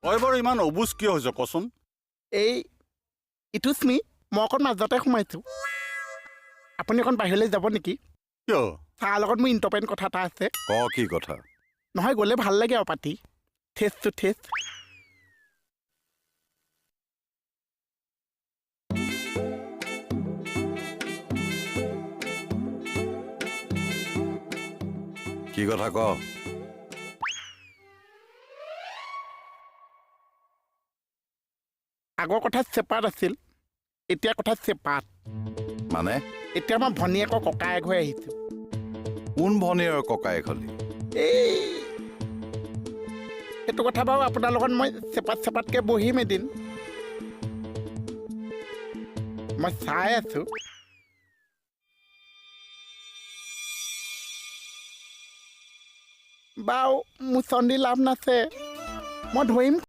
তই বাৰু ইমান অবুজ কিয় হৈছ কচোন? এই ইটোচমি, মই অকণ মাজতে সোমাইছোঁ, আপুনি অকণ বাহিৰলৈ যাব নেকি? কিয়? ছাৰৰ লগত মোৰ ইণ্টাৰপেণ্ট কথা এটা আছে। ক, কি কথা? নহয়, গ'লে ভাল লাগে আৰু পাতি, ঠেচ টু ঠেচ। কি কথা ক? আগৰ কথা চেপাত আছিল, এতিয়া কথা চেপাত। মানে? এতিয়া মই ভনীয়েকৰ ককায়েক হৈ আহিছোঁ। কোন ভনীয়েৰ ককায়েক হলি? এই সেইটো কথা বাৰু আপোনাৰ লগত মই চেপাত চেপাতকৈ বহিম এদিন। মই চাই আছোঁ। বাৰু, মোৰ চন্দি লাভ নাছে, মই ধৰিম।